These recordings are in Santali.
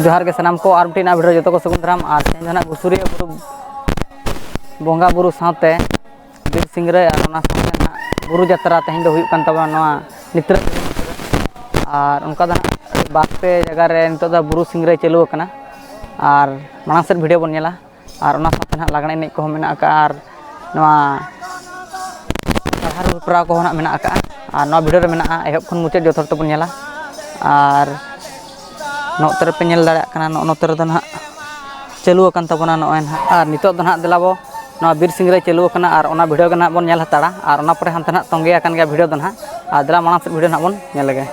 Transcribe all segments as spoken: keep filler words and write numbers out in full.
ᱡᱚᱦᱟᱨ ᱜᱮ ᱥᱟᱱᱟᱢ ᱠᱚ, ᱟᱨ ᱢᱤᱫᱴᱤᱡ ᱱᱟᱜ ᱵᱷᱤᱰᱤᱭᱳ ᱡᱚᱛᱚ ᱠᱚ ᱥᱟᱹᱜᱩᱱ ᱫᱟᱨᱟᱢ᱾ ᱟᱨ ᱛᱮᱦᱮᱧ ᱫᱚ ᱱᱟᱜ ᱜᱩᱥᱩᱨᱤᱭᱟᱹ ᱵᱩᱨᱩ ᱵᱚᱸᱜᱟ ᱵᱩᱨᱩ ᱥᱟᱶᱛᱮ ᱵᱤᱨ ᱥᱤᱝᱨᱟᱹᱭ ᱟᱨ ᱚᱱᱟ ᱥᱟᱶᱛᱮ ᱱᱟᱜ ᱵᱩᱨᱩ ᱡᱟᱛᱨᱟ ᱛᱮᱦᱮᱧ ᱫᱚ ᱦᱩᱭᱩᱜ ᱠᱟᱱ ᱛᱟᱵᱚᱱᱟ ᱱᱚᱣᱟ ᱱᱤᱛᱨᱟᱹ᱾ ᱟᱨ ᱚᱱᱠᱟ ᱫᱚ ᱱᱟᱜ ᱵᱟᱨ ᱯᱮ ᱡᱟᱭᱜᱟ ᱨᱮ ᱱᱤᱛᱚᱜ ᱫᱚ ᱵᱩᱨᱩ ᱥᱤᱝᱨᱟᱹᱭ ᱪᱟᱹᱞᱩ ᱟᱠᱟᱱᱟ᱾ ᱟᱨ ᱢᱟᱲᱟᱝ ᱥᱮᱫ ᱵᱷᱤᱰᱤᱭᱳ ᱵᱚᱱ ᱧᱮᱞᱟ᱾ ᱟᱨ ᱚᱱᱟ ᱥᱟᱶᱛᱮ ᱱᱟᱦᱟᱜ ᱞᱟᱜᱽᱬᱮ ᱮᱱᱮᱡ ᱠᱚᱦᱚᱸ ᱢᱮᱱᱟᱜ ᱟᱠᱟᱫᱼᱟ᱾ ᱟᱨ ᱱᱚᱣᱟ ᱥᱟᱨᱦᱟᱣ ᱦᱮᱯᱨᱟᱣ ᱠᱚᱦᱚᱸ ᱱᱟᱦᱟᱜ ᱢᱮᱱᱟᱜ ᱟᱠᱟᱫᱼᱟ᱾ ᱟᱨ ᱱᱚᱣᱟ ᱵᱷᱤᱰᱤᱭᱳ ᱨᱮ ᱢᱮᱱᱟᱜᱼᱟ, ᱮᱦᱚᱵ ᱠᱷᱚᱱ ᱢᱩᱪᱟᱹᱫ ᱡᱚᱛᱚ ᱦᱚᱲ ᱛᱮᱵᱚᱱ ᱧᱮᱞᱟ᱾ ᱟᱨ ᱱᱚᱛᱮ ᱨᱮᱯᱮ ᱧᱮᱞ ᱫᱟᱲᱮᱭᱟᱜ ᱠᱟᱱᱟ, ᱱᱚᱜᱼᱚ ᱱᱚᱛᱮ ᱨᱮᱫᱚ ᱱᱟᱦᱟᱜ ᱪᱟᱹᱞᱩ ᱟᱠᱟᱱ ᱛᱟᱵᱚᱱᱟ ᱱᱚᱜᱼᱚᱭ ᱱᱟᱦᱟᱜ᱾ ᱟᱨ ᱱᱤᱛᱚᱜ ᱫᱚ ᱱᱟᱦᱟᱜ ᱫᱮᱞᱟ ᱵᱚ, ᱱᱚᱣᱟ ᱵᱤᱨ ᱥᱤᱝᱨᱟᱹᱭ ᱪᱟᱹᱞᱩ ᱟᱠᱟᱱᱟ᱾ ᱟᱨ ᱚᱱᱟ ᱵᱷᱤᱰᱤᱭᱳ ᱜᱮ ᱱᱟᱦᱟᱜ ᱵᱚᱱ ᱧᱮᱞ ᱦᱟᱛᱟᱲᱟ᱾ ᱟᱨ ᱚᱱᱟ ᱯᱚᱨᱮ ᱦᱟᱱᱛᱮ ᱱᱟᱦᱟᱜ ᱛᱚᱸᱜᱮ ᱟᱠᱟᱱ ᱜᱮᱭᱟ ᱵᱷᱤᱰᱤᱭᱳ ᱫᱚ ᱱᱟᱦᱟᱜ᱾ ᱟᱨ ᱫᱮᱞᱟ ᱢᱟᱲᱟᱝ ᱥᱮᱫ ᱵᱷᱤᱰᱤᱭᱳ ᱱᱟᱦᱟᱜ ᱵᱚᱱ ᱧᱮᱞ ᱞᱮᱜᱮ᱾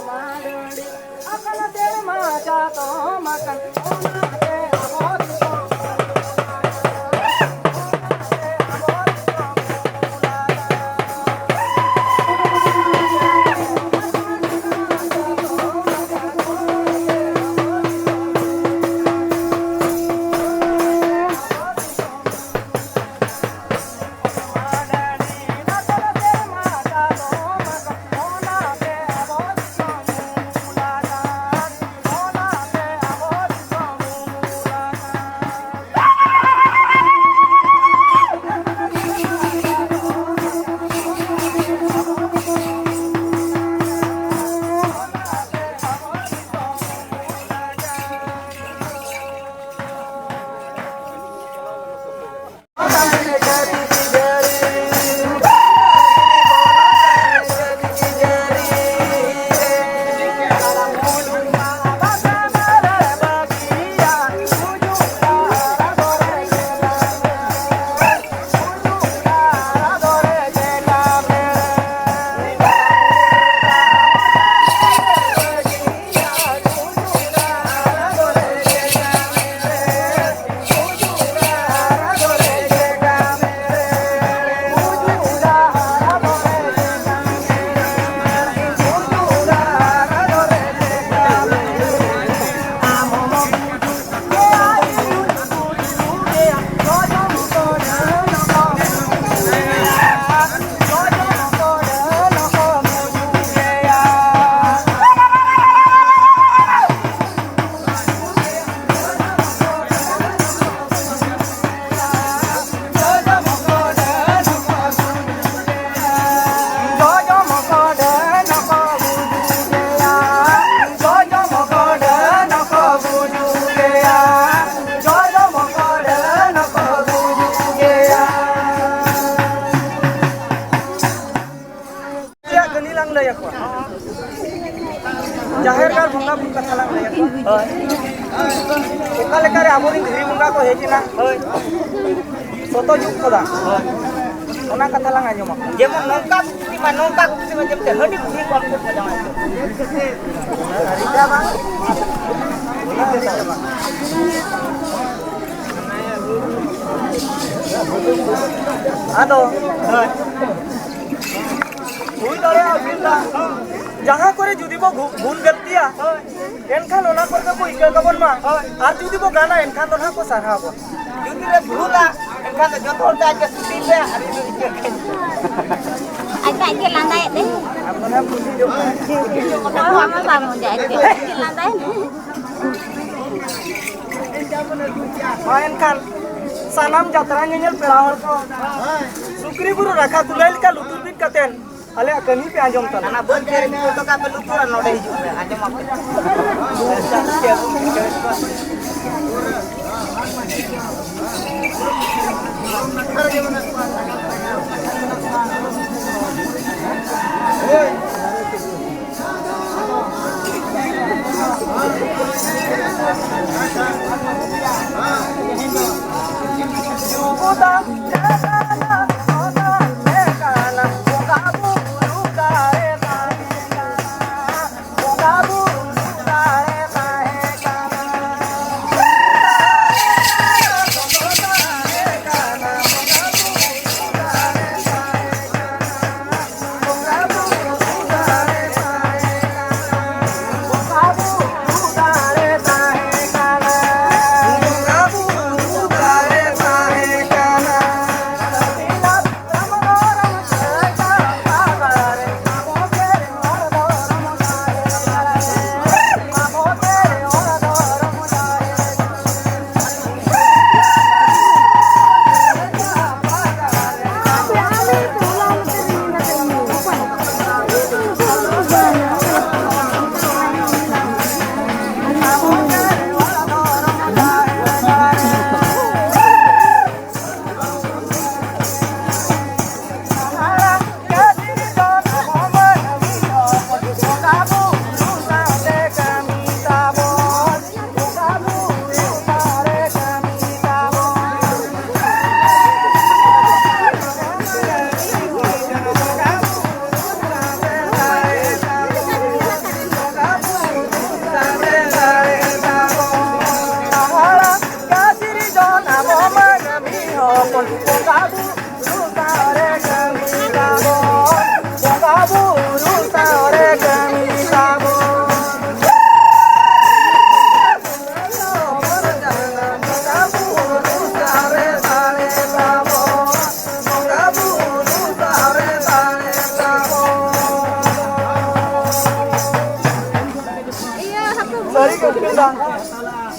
ᱟᱠᱟᱱ ᱥᱮᱨᱢᱟ ᱪᱟᱸᱫᱚ ᱢᱟᱠᱟᱱ, ᱚᱱᱟᱛᱮ ᱟᱵᱚ ᱫᱤᱥᱚᱢ ᱨᱮᱭᱟᱜ ᱠᱟᱹᱦᱱᱤ ᱞᱟᱝ ᱞᱟᱹᱭ ᱟᱠᱚᱣᱟ᱾ ᱡᱟᱦᱮᱨ ᱜᱟᱲ ᱵᱚᱸᱜᱟ ᱵᱩᱨᱩ ᱠᱟᱛᱷᱟ ᱞᱟᱝ ᱞᱟᱹᱭ ᱟᱠᱚᱣᱟ᱾ ᱦᱳᱭ᱾ ᱚᱠᱟ ᱞᱮᱠᱟᱨᱮ ᱟᱵᱚᱨᱮᱱ ᱫᱷᱤᱨᱤ ᱵᱚᱸᱜᱟ ᱠᱚ ᱦᱮᱡ ᱮᱱᱟ? ᱦᱳᱭ᱾ ᱥᱚᱛᱚ ᱡᱩᱜᱽ ᱠᱷᱚᱱᱟᱜ᱾ ᱦᱳᱭ᱾ ᱚᱱᱟ ᱠᱟᱛᱷᱟ ᱞᱟᱝ ᱟᱸᱡᱚᱢᱟ᱾ ᱡᱮᱢᱚᱱ ᱱᱚᱝᱠᱟ ᱠᱚ ᱠᱩᱥᱤ ᱢᱟ, ᱱᱚᱝᱠᱟ ᱠᱚ ᱠᱩᱥᱤ ᱢᱟ, ᱡᱮᱢᱛᱮ ᱦᱟᱺᱰᱤ ᱠᱩᱥᱤ ᱠᱚ ᱟᱢ ᱴᱷᱮᱱ ᱠᱚ ᱡᱟᱶᱟᱭ ᱠᱚ᱾ ᱟᱫᱚ, ᱦᱳᱭ᱾ ᱦᱩᱭ ᱫᱟᱲᱮᱭᱟᱜᱼᱟ, ᱚᱥᱩᱵᱤᱫᱷᱟ᱾ ᱡᱟᱦᱟᱸ ᱠᱚᱨᱮ ᱡᱩᱫᱤ ᱵᱚ ᱜᱷᱩ-, ᱵᱷᱩᱞ ᱜᱟᱹᱞᱛᱤᱭᱟ, ᱦᱳᱭ᱾ ᱮᱱᱠᱷᱟᱱ ᱚᱱᱟ ᱠᱚᱨᱮ ᱫᱚ ᱠᱚ ᱤᱠᱟᱹ ᱠᱟᱵᱚᱱ ᱢᱟ᱾ ᱦᱳᱭ᱾ ᱟᱨ ᱡᱩᱫᱤ ᱵᱚ ᱜᱟᱱᱟ, ᱮᱱᱠᱷᱟᱱ ᱫᱚ ᱱᱟᱦᱟᱜ ᱠᱚ ᱥᱟᱨᱦᱟᱣ ᱵᱚᱱ᱾ ᱡᱩᱫᱤ ᱞᱮ ᱵᱷᱩᱞᱟ, ᱮᱱᱠᱷᱟᱱ ᱫᱚ ᱡᱚᱛᱚ ᱦᱚᱲ ᱛᱮ ᱟᱡ ᱜᱮ ᱥᱩᱴᱤ ᱯᱮ ᱟᱨ ᱤᱧ ᱫᱚ ᱤᱠᱟᱹ ᱠᱟᱹᱧ᱾ ᱟᱡ ᱫᱚ ᱟᱡ ᱜᱮ ᱞᱟᱸᱫᱟᱭᱮᱫ ᱛᱮ᱾ ᱟᱯᱱᱟᱨ ᱠᱩᱥᱤ ᱡᱚᱝ ᱢᱮ᱾ ᱦᱚᱲ ᱦᱚᱸ ᱟᱢ ᱦᱚᱸ ᱵᱟᱢ ᱵᱩᱡᱟ, ᱟᱡ ᱜᱮ ᱞᱟᱸᱫᱟᱭᱮᱫ ᱛᱮ᱾ ᱢᱟ ᱮᱱᱠᱷᱟᱱ ᱥᱟᱱᱟᱢ ᱡᱟᱛᱨᱟ ᱧᱮᱧᱮᱞ ᱯᱮᱲᱟ ᱦᱚᱲ ᱠᱚ, ᱥᱩᱠᱨᱤ ᱵᱩᱨᱩ ᱨᱟᱠᱷᱟ ᱠᱩᱞᱟᱹᱭ ᱞᱮᱠᱟ ᱞᱩᱛᱩᱨ ᱵᱤᱫ ᱠᱟᱛᱮᱱ ᱟᱞᱮᱭᱟᱜ ᱠᱟᱹᱢᱤ ᱯᱮ ᱟᱸᱡᱚᱢ ᱛᱟᱞᱮ᱾ ᱚᱱᱟ ᱵᱟᱹᱫᱽ ᱥᱮᱫ ᱨᱮ ᱡᱚᱛᱚ ᱠᱟᱜ ᱯᱮ ᱞᱩᱛᱩᱨ ᱟᱨ ᱱᱚᱰᱮ ᱦᱤᱡᱩᱜ ᱯᱮ, ᱟᱸᱡᱚᱢ ᱟᱯᱮ᱾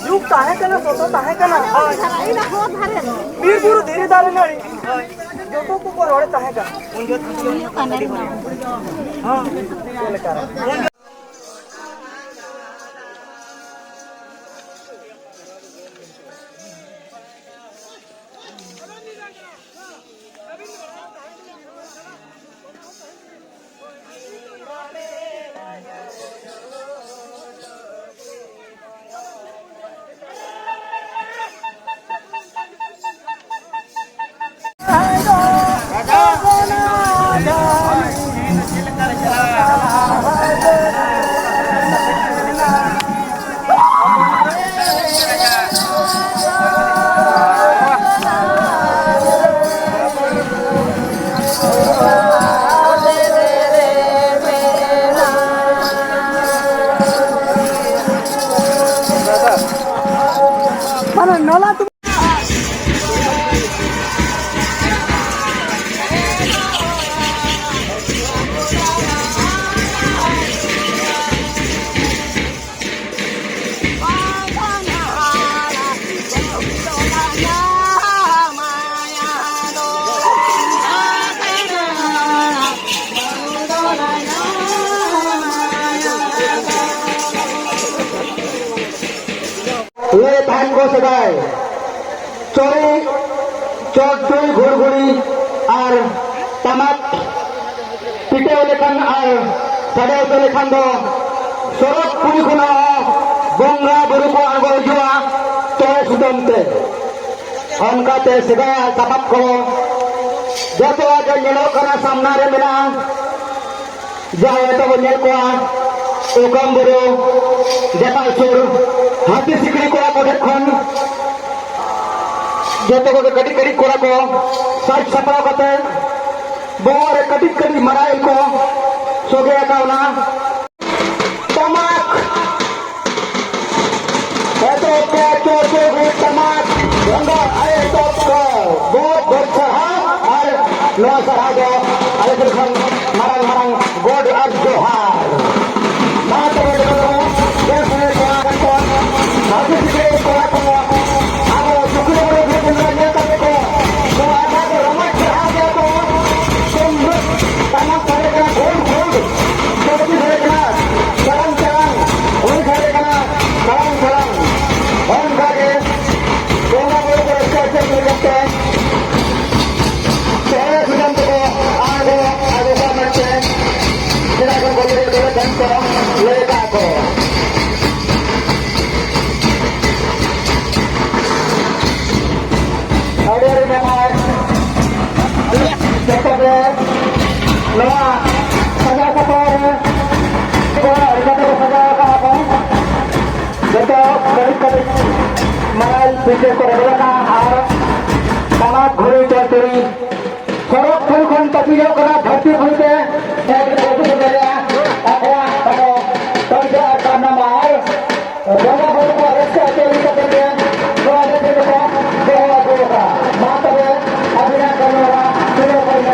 ᱡᱩᱜᱽ ᱛᱟᱦᱮᱸ ᱠᱟᱱᱟ, ᱥᱚᱛᱚ ᱛᱟᱦᱮᱸ ᱠᱟᱱᱟ᱾ ᱦᱳᱭ᱾ ᱵᱤᱨ ᱵᱩᱨᱩ ᱫᱷᱤᱨᱤ ᱫᱟᱨᱮ ᱱᱟᱹᱲᱤ, ᱦᱳᱭ, ᱡᱚᱛᱚ ᱠᱚᱠᱚ ᱨᱚᱲᱮ ᱛᱟᱦᱮᱸ ᱠᱟᱱᱟ᱾ ᱦᱚᱸ᱾ ᱪᱮᱫ ᱞᱮᱠᱟ? ᱞᱟᱹᱭ ᱛᱟᱦᱮᱱ ᱠᱚ ᱥᱮᱫᱟᱭ, ᱪᱚᱲᱤ, ᱪᱚᱲᱪᱩᱲᱤ, ᱜᱷᱩᱲᱜᱷᱩᱲᱤ ᱟᱨ ᱴᱟᱢᱟᱠ ᱯᱤᱴᱟᱹᱣ ᱞᱮᱠᱷᱟᱱ ᱟᱨ ᱥᱟᱰᱮ ᱦᱚᱪᱚ ᱞᱮᱠᱷᱟᱱ ᱫᱚ ᱥᱚᱨᱚᱜᱽ ᱯᱩᱨᱤ ᱠᱷᱚᱱᱟᱜ ᱦᱚᱸ ᱵᱚᱸᱜᱟ ᱵᱩᱨᱩ ᱠᱚ ᱟᱬᱜᱚ ᱦᱤᱡᱩᱜᱼᱟ ᱛᱚᱲᱮ ᱥᱩᱛᱟᱹᱢ ᱛᱮ᱾ ᱚᱱᱠᱟᱛᱮ ᱥᱮᱫᱟᱭᱟᱜ ᱥᱟᱯᱟᱵ ᱠᱚ ᱡᱚᱛᱚᱣᱟᱜ ᱜᱮ ᱧᱮᱞᱚᱜ ᱠᱟᱱᱟ, ᱥᱟᱢᱱᱟ ᱨᱮ ᱢᱮᱱᱟᱜᱼᱟ᱾ ᱡᱟᱦᱟᱸᱭ ᱱᱤᱛᱚᱜ ᱵᱚᱱ ᱧᱮᱞ ᱠᱚᱣᱟ, ᱩᱠᱟᱢ ᱵᱩᱨᱩ, ᱡᱟᱴᱟ ᱥᱩᱨ, ᱦᱟᱹᱛᱤ ᱥᱤᱠᱲᱤ ᱠᱚᱲᱟ ᱠᱚ ᱴᱷᱮᱱ ᱠᱷᱚᱱ ᱡᱚᱛᱚ ᱠᱚᱜᱮ ᱠᱟᱹᱴᱤᱡ ᱠᱟᱹᱴᱤᱡ ᱠᱚᱲᱟ ᱠᱚ ᱥᱟᱡᱽ ᱥᱟᱯᱲᱟᱣ ᱠᱟᱛᱮ ᱵᱚᱦᱚᱜ ᱨᱮ ᱠᱟᱹᱴᱤᱡ ᱠᱟᱹᱴᱤᱡ ᱢᱟᱨᱟᱭᱮᱞ ᱠᱚ ᱥᱚᱜᱮ ᱟᱠᱟᱣᱱᱟ᱾ ᱴᱟᱢᱟᱠ ᱮᱛᱚᱦᱚᱵ ᱠᱮᱫ ᱪᱚᱲᱪᱚᱲᱤ ᱴᱟᱢᱟᱠ ᱵᱚᱸᱜᱟ ᱟᱭᱳ ᱮᱛᱚᱦᱚᱵ ᱠᱚ ᱵᱚᱦᱩᱛ ᱵᱚᱦᱩᱛ ᱥᱟᱨᱦᱟᱣ ᱟᱨ ᱱᱚᱣᱟ ᱥᱟᱨᱦᱟᱣ ᱫᱚ ᱟᱞᱮ ᱥᱮᱫ ᱠᱷᱚᱱ ᱢᱟᱨᱟᱝ ᱢᱟᱨᱟᱝ ᱜᱚᱰ ᱟᱨ ᱡᱚᱦᱟᱨ᱾ ᱢᱟ ᱛᱚᱵᱮ ᱡᱚᱛᱚ ᱠᱚ ᱵᱮᱥ ᱵᱮᱥ ᱵᱚᱸᱜᱟ ᱵᱩᱨᱩ ᱠᱚ ᱨᱟᱹᱥᱠᱟᱹ ᱦᱚᱪᱚ ᱞᱮᱠᱟ ᱛᱮᱜᱮ ᱱᱚᱣᱟ ᱡᱟᱭᱜᱟ ᱫᱚᱠᱚ ᱫᱚᱦᱚ ᱟᱹᱜᱩ ᱟᱠᱟᱫᱼᱟ᱾ ᱢᱟ ᱛᱚᱵᱮ ᱟᱹᱵᱤᱱᱟᱜ ᱠᱟᱹᱢᱤ ᱦᱚᱨᱟ ᱯᱩᱨᱟᱹᱣ ᱠᱚᱜ ᱢᱟ᱾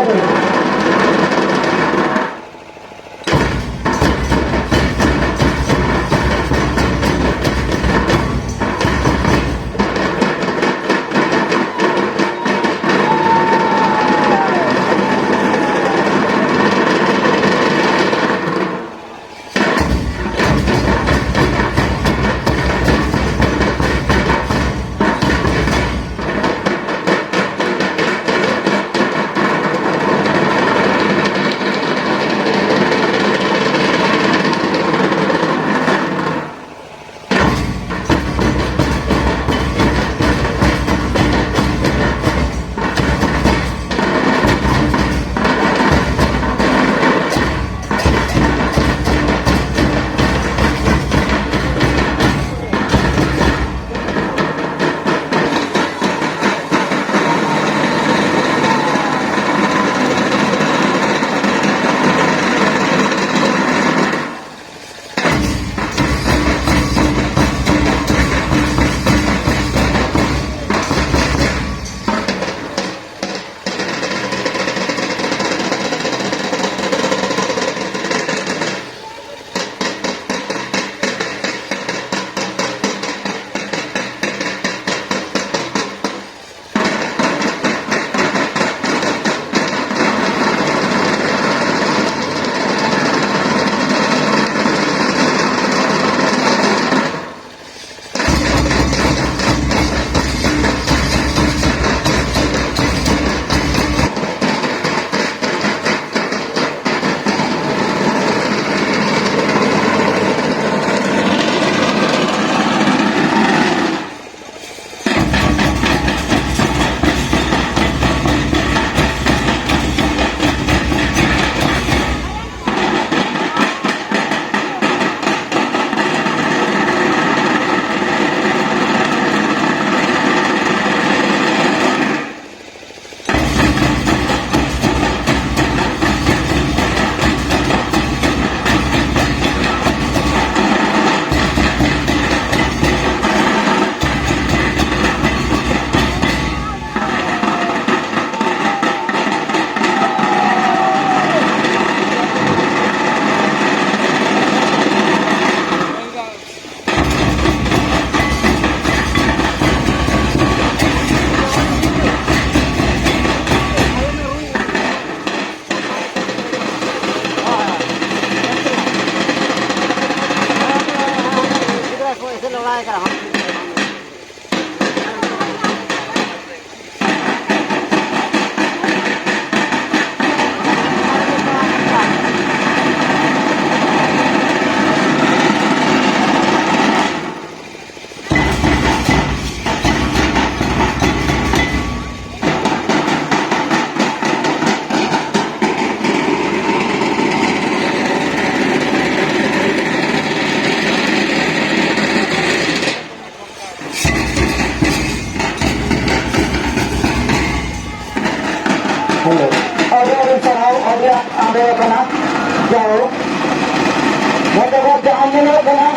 ᱟᱸᱫᱳᱲᱚᱜ ᱠᱟᱱᱟ,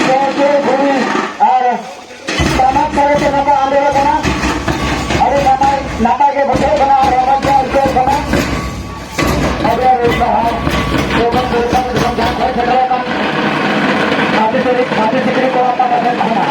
ᱥᱮ ᱪᱮᱫ ᱵᱷᱩᱢᱤ ᱟᱨ ᱥᱟᱢᱟᱡᱽ ᱵᱟᱨᱮᱛᱮ ᱱᱚᱝᱠᱟ ᱟᱸᱫᱳᱲᱚᱜ ᱠᱟᱱᱟ, ᱟᱹᱰᱤ ᱱᱟᱯᱟᱭ, ᱱᱟᱯᱟᱭ ᱜᱮ ᱵᱩᱡᱷᱟᱹᱜ ᱠᱟᱱᱟ ᱟᱨ ᱨᱚᱢᱚᱡᱽ ᱜᱮ ᱟᱹᱭᱠᱟᱹᱜ ᱠᱟᱱᱟ᱾ ᱟᱹᱰᱤ ᱟᱹᱰᱤ ᱥᱟᱨᱦᱟᱣ᱾ ᱡᱮᱢᱚᱱ ᱡᱮᱢᱚᱱ ᱡᱟᱦᱟᱸ ᱠᱷᱚᱱ ᱥᱮᱴᱮᱨ ᱟᱠᱟᱱ ᱜᱟᱛᱮ ᱥᱤᱠᱲᱤ, ᱜᱟᱛᱮ ᱥᱤᱠᱲᱤ ᱠᱚᱲᱟ ᱯᱟᱦᱴᱟ ᱥᱮᱫ ᱠᱷᱚᱱᱟᱜ᱾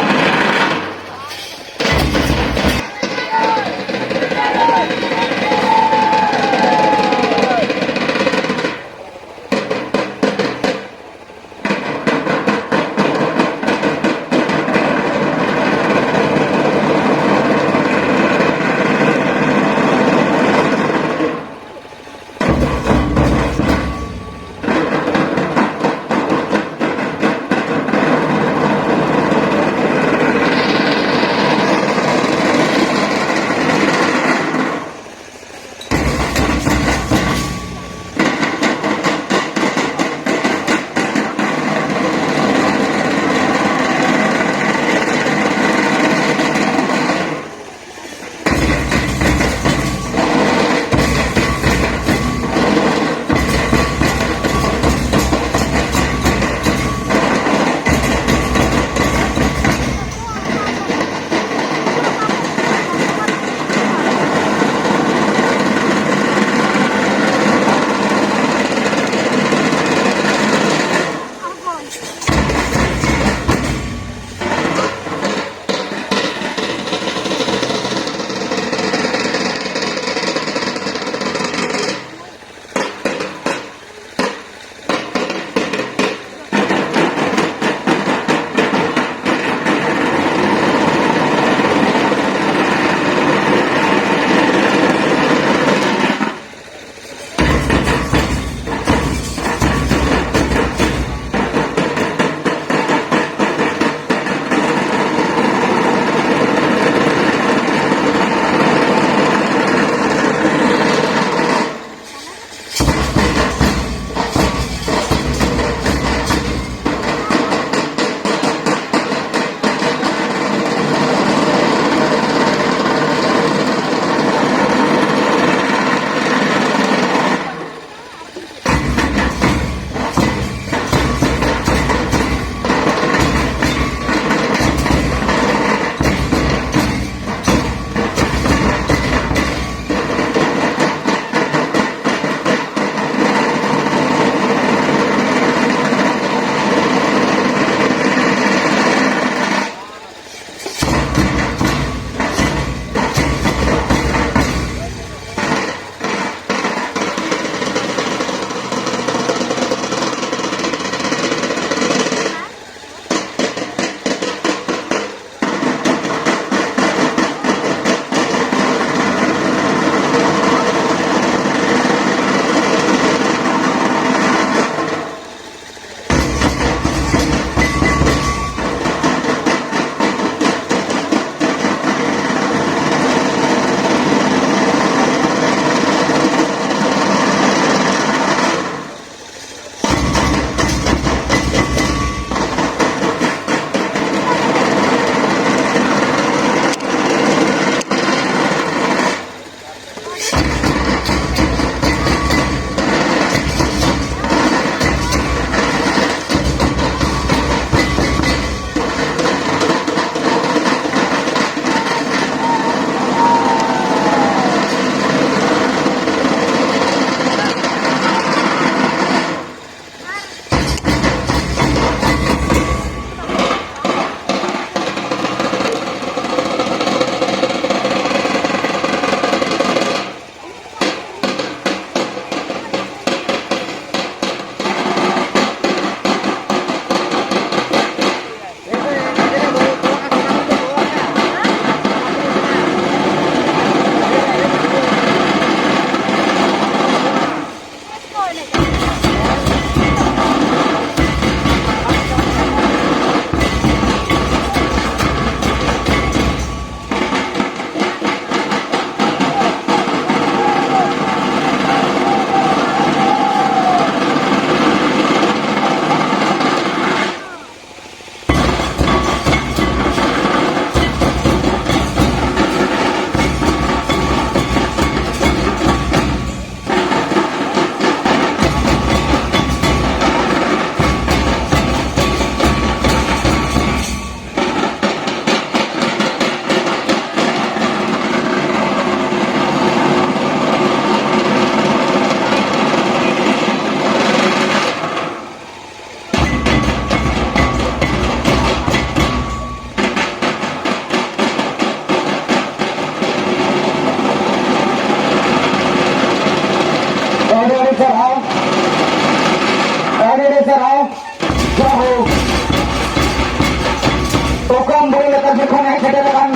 ᱚᱠᱟᱢ ᱵᱟᱹᱭ ᱞᱮᱠᱟ ᱡᱚᱠᱷᱚᱱ ᱦᱮᱡ ᱥᱮᱴᱮᱨ ᱟᱠᱟᱱ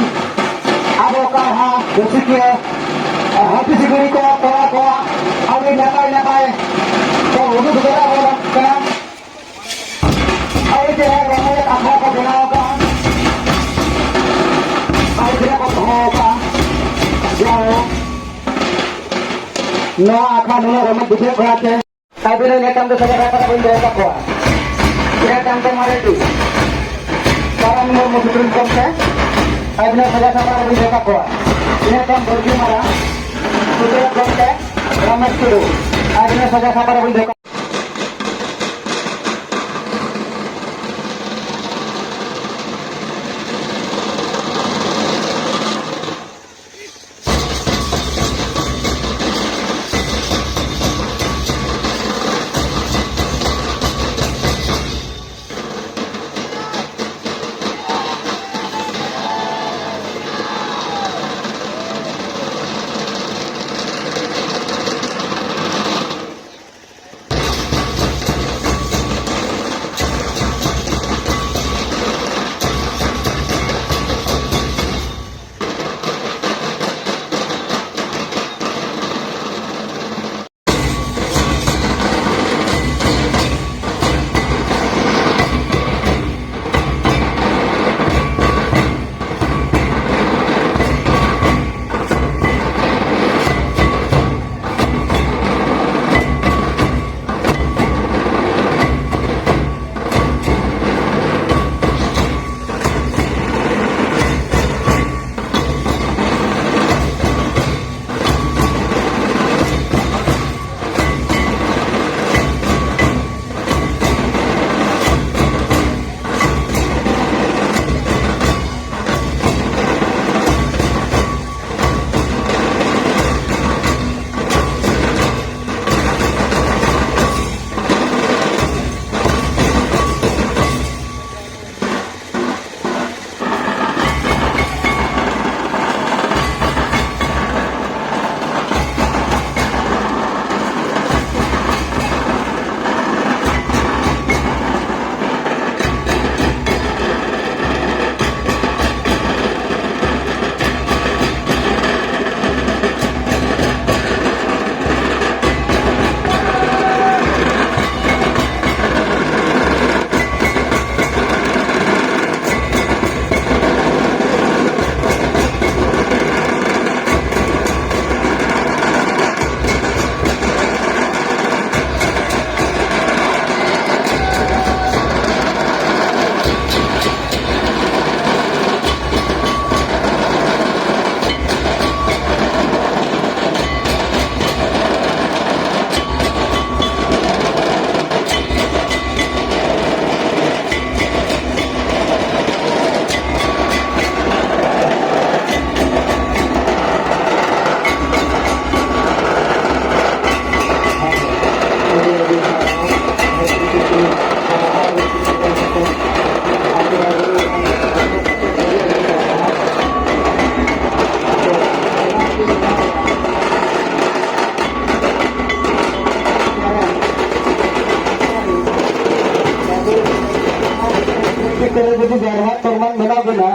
ᱟᱵᱚ ᱠᱟᱨᱦᱟ ᱨᱩᱥᱤᱠᱤᱭᱟᱹ ᱦᱟᱹᱛᱤ ᱥᱤᱠᱲᱤ ᱠᱚ ᱠᱚᱲᱟ ᱠᱚᱣᱟᱜ ᱟᱹᱰᱤ ᱱᱟᱯᱟᱭ ᱱᱟᱯᱟᱭ ᱠᱚ ᱩᱫᱩᱜ ᱥᱚᱫᱚᱨ ᱟᱵᱚᱱ ᱠᱟᱱᱟ᱾ ᱟᱹᱰᱤ ᱪᱮᱦᱨᱟ ᱨᱚᱢᱚᱡᱽ ᱟᱠᱷᱲᱟ ᱠᱚ ᱵᱮᱱᱟᱣ ᱟᱠᱟᱫᱼᱟ᱾ ᱟᱹᱰᱤ ᱪᱮᱦᱨᱟ ᱠᱚ ᱫᱚᱦᱚ ᱟᱠᱟᱫᱼᱟ᱾ ᱡᱟᱭᱦᱳᱠ, ᱱᱚᱣᱟ ᱟᱠᱷᱲᱟ ᱱᱩᱱᱟᱹᱜ ᱨᱚᱢᱚᱡᱽ ᱵᱩᱡᱷᱟᱹᱜ ᱠᱟᱱᱟ ᱪᱮ᱾ ᱟᱹᱵᱤᱱᱟᱜ ᱧᱩᱛᱩᱢ ᱫᱚ ᱥᱟᱡᱟ ᱥᱟᱯᱲᱟᱣ ᱵᱚᱱ ᱫᱚᱦᱚ ᱠᱟᱠᱚᱣᱟ᱾ ᱤᱱᱟᱹ ᱛᱟᱭᱚᱢ ᱛᱮ ᱢᱟᱨᱮ T PRAN Murmu supreme court ᱛᱮ ᱟᱹᱵᱤᱱᱟᱜ ᱥᱟᱡᱟ ᱥᱟᱯᱲᱟᱣ ᱵᱚᱱ ᱫᱚᱦᱚ ᱠᱟᱠᱚᱣᱟ᱾ ᱤᱱᱟᱹ ᱛᱟᱭᱚᱢ ᱵᱩᱨᱜᱤ ᱢᱟᱨᱟ ᱥᱩᱯᱨᱤᱢ ᱠᱳᱨᱴ ᱛᱮ ᱨᱟᱢᱮᱥ ᱴᱩᱰᱩ ᱟᱹᱵᱤᱱᱟᱜ ᱥᱟᱡᱟ ᱥᱟᱯᱲᱟᱣ ᱵᱚᱱ ᱫᱚᱦᱚ ᱠᱟᱠᱚᱣᱟ᱾ ᱡᱟᱨᱣᱟ ᱛᱚᱨᱢᱟᱱ ᱢᱮᱱᱟᱜ ᱵᱮᱱᱟ᱾